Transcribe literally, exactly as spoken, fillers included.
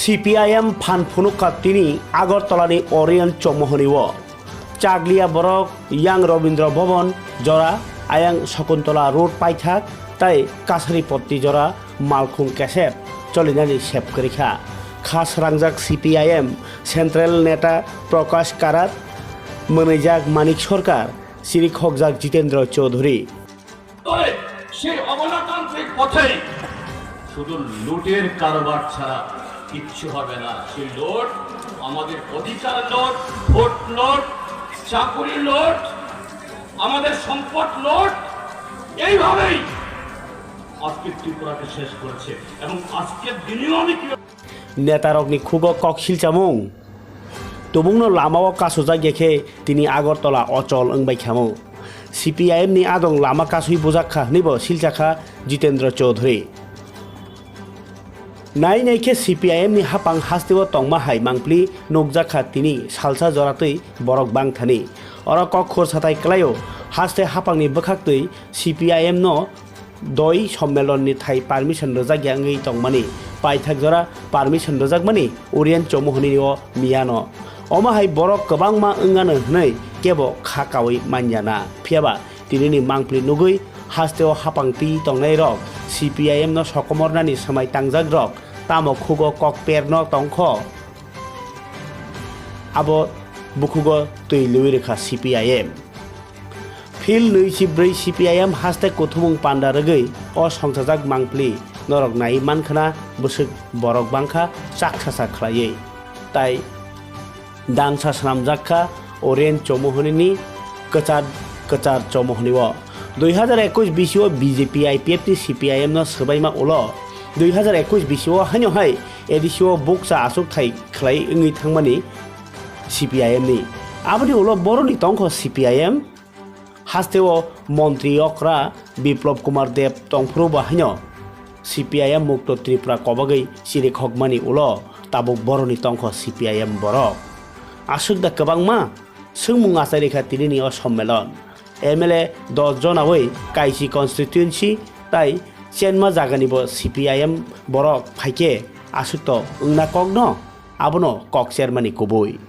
C P I M phan phunukha tini Agartala ni Orient Chowmuhani o. Chakliya borok yang Rabindra Bhavan jora, ayang Shakuntala Road paithak tei Kasaripatti jora malkhung kesep cholinani sep kwrwikha. Kha srangjak C P I M Central Neta Prakash Karat, mwnwijak Manik Sarkar, chirikhokjak Jitendra Chaudhary. তবে সেই অগণতান্ত্রিক পথেই শুধু লুটের কারবার ছাড়া কিচ্ছু হবে না। সেই লুট আমাদের অধিকার লুট, ভোট লুট, চাকুরি লুট, আমাদের সম্পদ লুট, এইভাবেই আজকে ত্রিপুরাকে শেষ করেছে। এবং আজকের দিনেও আমি কি Netarokni khugo kok silchamung. Tubungno lamao kasujak ya khe tini Agartala ochol wng bai kha mu. C P I M ni adong lama kasui bujak kha hwnwi bo silcha kha Jitendra Chaudhary. Nai nai khe C P I M ni hapang hasteo tongma hai mangpli nukjak kha tini salsa joratwi borok bang thani. Oro kok khur satai kwlaio, haste hapangni bwkhaktwi C P I M no doi sommelon ni thai permission rwjak ya wngwi tongmani, paithak jora permission rwjakmani Orient Chowmuhani o miyano. Omo hai borok kwbangma wngano hwnwi kebo kha kaui manya na. Phiyaba tinini mangpli nugwi hasteo hapang twi tongnai rok, C P I M no sokomornani swmai tangjak rok tamo khugo kokper no tongkho, abo bukhugo twi lwi rwkha C P I M. Phil nwi si brwi C P I M haste kuthumung panda rwgwi o songchajak mangpli norok nai mankhana bwswk borok bangkha chaksa sa khlaiwi. Tai dangsa swnamjak kha Orient Chowmuhani ni kwchar kwchar Chowmuhani o. Dui hazar ekush bisio B J P I P F ni C P I M no swbaima ulo dui hazar ekush bisio haino hai A D C o bukcha aswk thai khlai wngwi thangmani C P I M ni. Aboni ulo boroni tongkho C P I M. Hasteo montri okra Biplab Kumar Deb tongphuru bo haino C P I M Mukto Tripura kobagwi chirikhokmani ulo tabuk boroni tongkho C P I M borok. Aswk da kwbangma swngmung achairikha tinini o sommelon. M L A dos jonawi kaisi constituency tai chenma jaganibo C P I M borok phaikhe aswkto wngna kokno abono kok chermani kubui.